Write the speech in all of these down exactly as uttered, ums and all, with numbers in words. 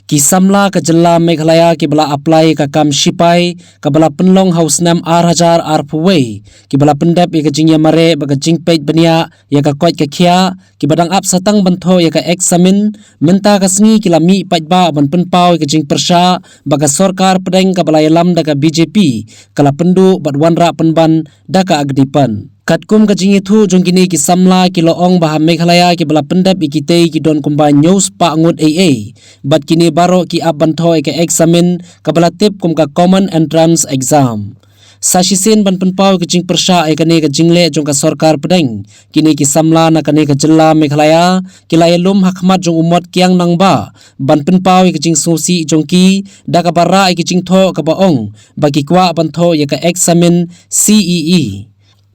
Ki samla ka jylla Meghalaya kiba la apply ka kam shipai kaba la pynlong ha u snem ar hajar arphew wei, kiba la pyndep ïa ka jingïamareh bad ka jingpeit bniah ïa ka koit ka khiah, kiba dang ap satang ban thoh ïa ka eksamin, mynta ka sngi ki la mih paidbah ban pynpaw ïa ka jingpyrshah ba ka sorkar pdeng kaba la ïalam da ka B J P ka la pynduh bad wanrah pynban da ka Agnipath. Katkum ka jingïathuh jong kine ki samla, ki la ong ba ha Meghalaya kiba la pyndep ïa kitei ki don kumba hynñiew spah ngut ei ei, bad kine baroh ki ap ban thoh ïa ka eksamin kaba la tip kum ka Common Entrance Exam. Sa shisien ban pynpaw ïa ka jingpyrshah ïa kane ka jingleh jong ka sorkar pdeng, kine ki samla na kane ka jylla Meghalaya ki la ïalum ha khmat jong u Motkiang Nangbah ban pynpaw ïa ka jingsngewsih jong ki da kaba rah ïa ka jingthoh kaba ong ba ki kwah ban thoh ïa ka eksamin C E E.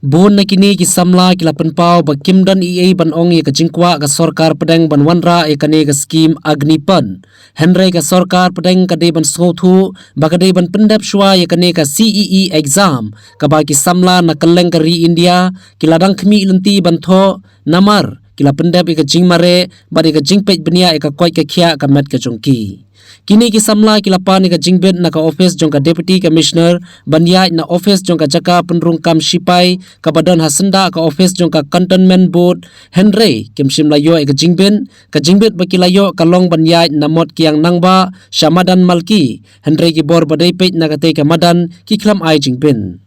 Bun na kine ki samla ki la pynpaw ba kim don ei ei ban ong ïa ka jingkwah ka sorkar pdeng ban wanrah ïa kane ka skim Agnipath. Hynrei ka sorkar pdeng ka dei ban sngewthuh ba ka dei ban pyndep shuwa ïa kane ka C E E exam kaba ki samla na kylleng ka ri India ki la dang khmih lynti ban thoh, namar ki la pyndep ïa ka jingmareh bad ïa ka jingpeit bniah ïa ka koit ka khiah ka met ka jong ki. Kine ki samla ki la pan ïa ka jingbit na ka ophis jong ka Deputy Commissioner ban ïaid na ophis jong ka jaka pynrung kam shipai kaba don ha syndah ka ophis jong ka Cantonment Board, hynrei kim shym la ïoh ïa ka jingbit. Ka jingbit ba ki la ïoh ka long ban ïaid na Motkiang Nangbah sha madan Malki, hynrei ki bor ba dei peit na katei ka madan ki khlem ai jingbit.